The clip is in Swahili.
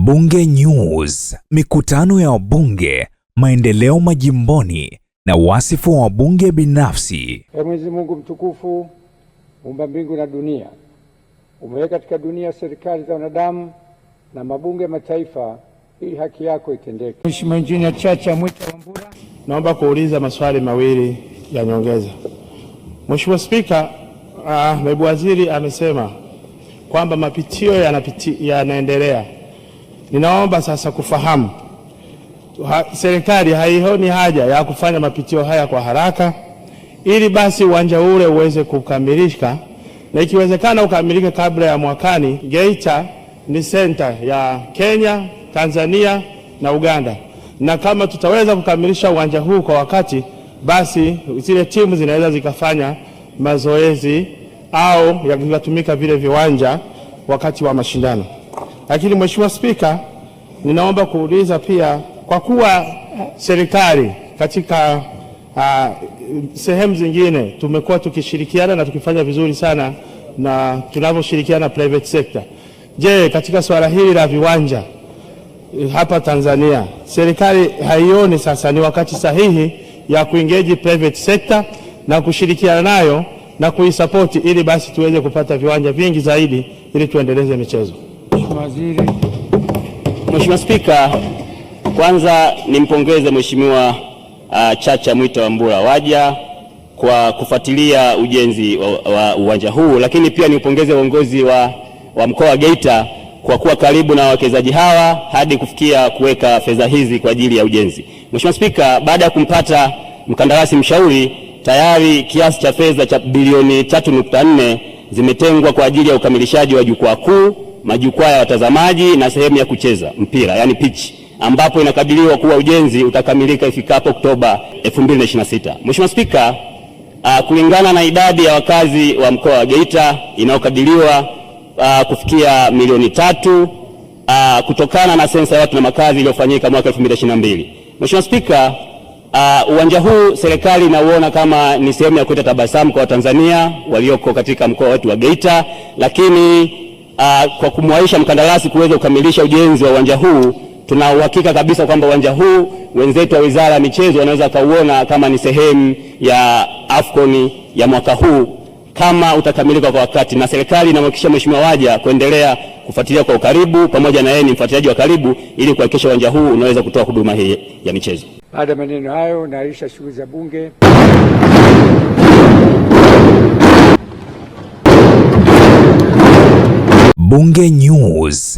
Bunge News, mikutano ya wabunge, maendeleo majimboni na wasifu wa wabunge binafsi. Ee Mwenyezi Mungu mtukufu, muumba mbingu na dunia, umeweka katika dunia serikali za wanadamu na mabunge ya mataifa ili haki yako itendeke. Mheshimiwa Injinia Chacha Mwita Wambura. Naomba kuuliza maswali mawili ya nyongeza. Mheshimiwa Spika, naibu waziri amesema kwamba mapitio yanaendelea. Ninaomba sasa kufahamu serikali haioni haja ya kufanya mapitio haya kwa haraka ili basi uwanja ule uweze kukamilika na ikiwezekana ukamilike kabla ya mwakani. Geita ni senta ya Kenya, Tanzania na Uganda, na kama tutaweza kukamilisha uwanja huu kwa wakati, basi zile timu zinaweza zikafanya mazoezi au yakatumika vile viwanja wakati wa mashindano. Lakini Mheshimiwa Spika, ninaomba kuuliza pia, kwa kuwa serikali katika sehemu zingine tumekuwa tukishirikiana na tukifanya vizuri sana na tunavyoshirikiana private sector. Je, katika suala hili la viwanja hapa Tanzania serikali haioni sasa ni wakati sahihi ya kuengage private sector na kushirikiana nayo na kuisapoti ili basi tuweze kupata viwanja vingi zaidi ili tuendeleze michezo? Mheshimiwa Waziri. Mheshimiwa Spika, kwanza nimpongeze Mheshimiwa Chacha Mwita Wambura Waja kwa kufuatilia ujenzi wa uwanja huu, lakini pia niupongeze uongozi wa mkoa wa Geita kwa kuwa karibu na wawekezaji hawa hadi kufikia kuweka fedha hizi kwa ajili ya ujenzi. Mheshimiwa Spika, baada ya kumpata mkandarasi mshauri, tayari kiasi cha fedha cha bilioni 3.4 zimetengwa kwa ajili ya ukamilishaji wa jukwaa kuu, majukwaa ya watazamaji na sehemu ya kucheza mpira, yani pitch, ambapo inakadiriwa kuwa ujenzi utakamilika ifikapo Oktoba 2026. Mheshimiwa Spika, kulingana na idadi ya wakazi wa mkoa wa Geita inayokadiriwa kufikia milioni 3 kutokana na sensa ya watu na makazi iliyofanyika mwaka 2022. Mheshimiwa Spika, uwanja huu serikali inauona kama ni sehemu ya kuleta tabasamu kwa Watanzania walioko katika mkoa wetu wa Geita, lakini kwa kumwaisha mkandarasi kuweza kukamilisha ujenzi wa uwanja huu, tuna uhakika kabisa kwamba uwanja huu wenzetu wa Wizara ya Michezo wanaweza kauona kama ni sehemu ya AFCON ya mwaka huu kama utakamilika kwa wakati, na serikali inamhakikishia Mheshimiwa Waja kuendelea kufuatilia kwa ukaribu, pamoja na yeye ni mfuatiliaji wa karibu, ili kuhakikisha uwanja huu unaweza kutoa huduma hii ya michezo. Baada ya maneno hayo, naahirisha shughuli za Bunge. Bunge News.